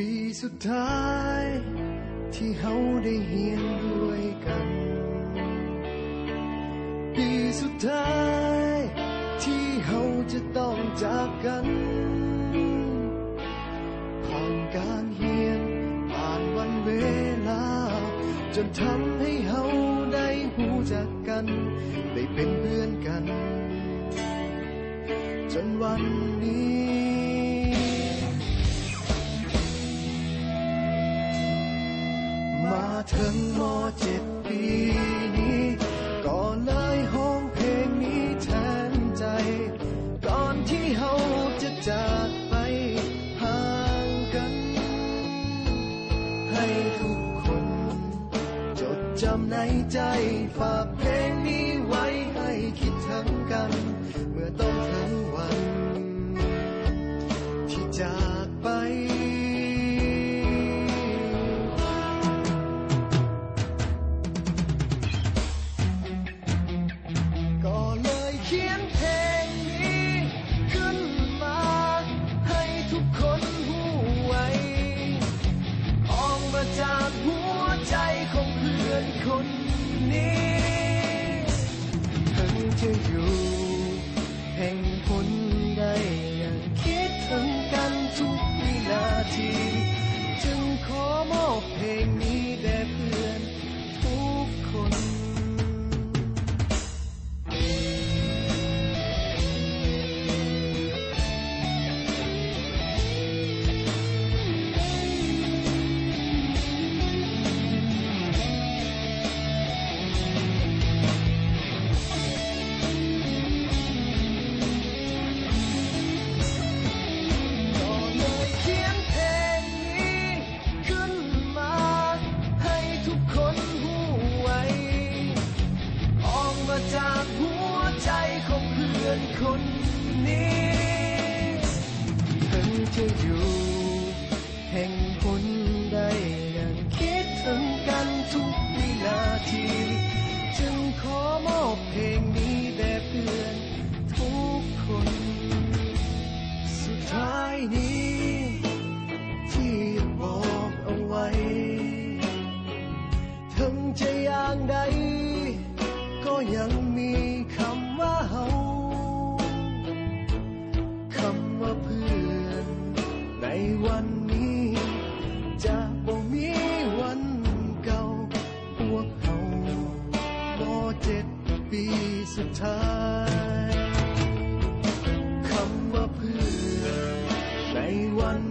ປີສຸດທ້າຍທີ່ເຮົາໄດ້ຮຽນດ້ວຍກັນ ປີສຸດທ້າຍທີ່ເຮົາຈະຕ້ອງຈາກກັນ ຜ່ານການຮຽນ ຜ່ານວັນເວລາ ຈົນທຳໃຫ້ເຮົາໄດ້ຮູ້ຈັກກັນ ໄດ້ເປັນເພື່ອນກັນ ຈົນວັນນີ້ ມາເຖິງ ມໍເຈັດ ປີນີ້ ກໍເລີຍຮ້ອງເພງນີ້ແທນໃຈ ກ່ອນທີ່ເຮົາຈະຈາກໄປຫ່າງກັນ ໃຫ້ທຸກຄົນຈົດຈຳໃນໃຈ ຝາກເພງນີ້ໄວ້ໃຫ້ຄິດເຖິງກັນ ເມື່ອຕ້ອງເຖິງວັນທີ່ຈາກໄປ ກໍເລີຍຂຽນເພງນີ້ຂຶ້ນມາໃຫ້ທຸກຄົນຮູ້ໄວ້ ອອກມາຈາກຫົວໃຈຂອງເພື່ອນຄົນນີ້ ເຖິງຈະຢູ່ແຫ່ງຫົນໃດ ຍັງຄິດເຖິງກັນທຸກວິນາທີ ຈຶ່ງຂໍມອບເພງນີ້ແດ່ເພື່ອນທຸກຄົນ. ກໍເລີຍຂຽນເພງນີ້ຂຶ້ນມາໃຫ້ທຸກຄົນຮູ້ໄວ້ ອອກມາຈາກຫົວໃຈຂອງເພື່ອນຄົນນີ້ ເຖິງຈະຢູ່ ແຫ່ງຫົນໃດ ຍັງຄິດເຖິງກັນທຸກວິນາທີ ຈຶ່ງຂໍມອບເພງນີ້ແດ່ເພື່ອນທຸກຄົນ ສຸດທ້າຍນີ້ ທີ່ຢາກບອກເອົາໄວ້ ເຖິງຈະຢ່າງໃດ ກໍຍັງມີຄຳວ່າເຮົາ ຄຳວ່າເພື່ອນໃນວັນນີ້ ຈະບໍ່ມີວັນເກົ່າ ພວກເຮົາ ມໍເຈັດ ປີສຸດທ້າຍ ຄຳວ່າເພື່ອນໃນວັນ